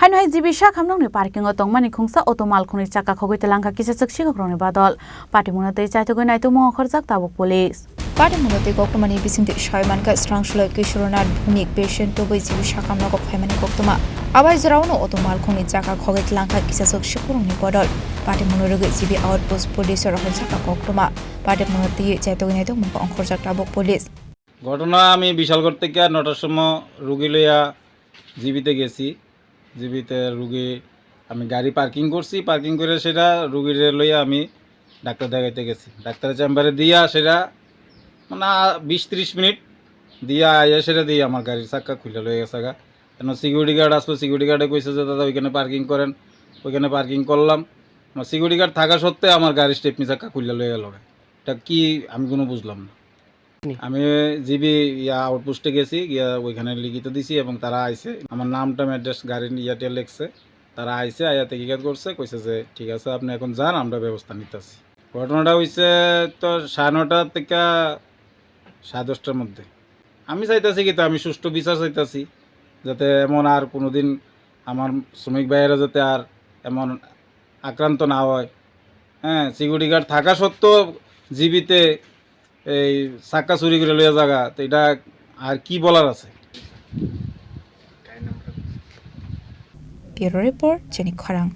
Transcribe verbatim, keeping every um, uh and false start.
Eno hai G B sakhamnokni parking o tongmani khungsa auto malkhungni chakka khogwi twlangkha kisa chwk sikhukrokni badol. Patimungno twi chaitugwi naitukmung ongkhorjak tabuk police. Patimungno twi koktwmani bisingtwi soi mankha Srangsulai Kishornath Bhumik patient tubui G B sakhamnogo phaimani koktwma. Abai jorao no auto malkhungni chakka khogwi twlangkha kisa chwk sikhukrokni badol. Patimungno rwgwi G B outpost police o rohorjakha koktwma. Patimungno twi chaitugwi naitukmung ongkhorjak tabuk police. ঘটনা, আমি বিশালগড় থেকে নটার সময় রুগী লইয়া জিবিতে গেছি। জিবিতে রুগী, আমি গাড়ি পার্কিং করছি, পার্কিং করে সেটা রুগীরে লইয়া আমি ডাক্তার দেখাইতে গেছি। ডাক্তারের চেম্বারে দিয়া সেটা মানে বিশ ত্রিশ মিনিট দিয়া আইয়া সেটা দিয়ে আমার গাড়ির চাক্কা খুলে লয়ে গেছে গা। কেন সিকিউরিটি গার্ড আসলো, সিকিউরিটি গার্ডে কইছে যে, "দাদা, ওইখানে পার্কিং করেন।" ওইখানে পার্কিং করলাম। সিকিউরিটি গার্ড থাকা সত্ত্বে আমার গাড়ির স্টেপনি চাক্কা খুলে লয়ে গেল গা। এটা কি, আমি কোনো বুঝলাম না। আমি জিবি ইয়া আউটপোস্টে গেছি, গিয়া ওইখানে লিখিত দিছি এবং তারা আইছে। আমার নাম টাম অ্যাড্রেস গাড়ির ইয়াতে লেখছে। তারা আইছে, আইয়া তহকিকাত করছে, কইছে যে, "ঠিক আছে, আপনি এখন যান, আমরা ব্যবস্থা নিতেছি।" ঘটনাটা হইছে তো সাড়ে নটা থেকে সাড়ে দশটার মধ্যে। আমি চাইতাছি কি, তো আমি সুষ্ঠু বিচার চাইতাছি, যাতে এমন আর কোনোদিন আমার শ্রমিক ভাইয়েরা যাতে আর এমন আক্রান্ত না হয়। হ্যাঁ, সিকিউরিটি গার্ড থাকা সত্ত্বেও জিবিতে এই চাক্কা চুরি করে লইয়া যাগা, তো এটা আর কি বলার আছে? Bureau Report, Chini Khorang.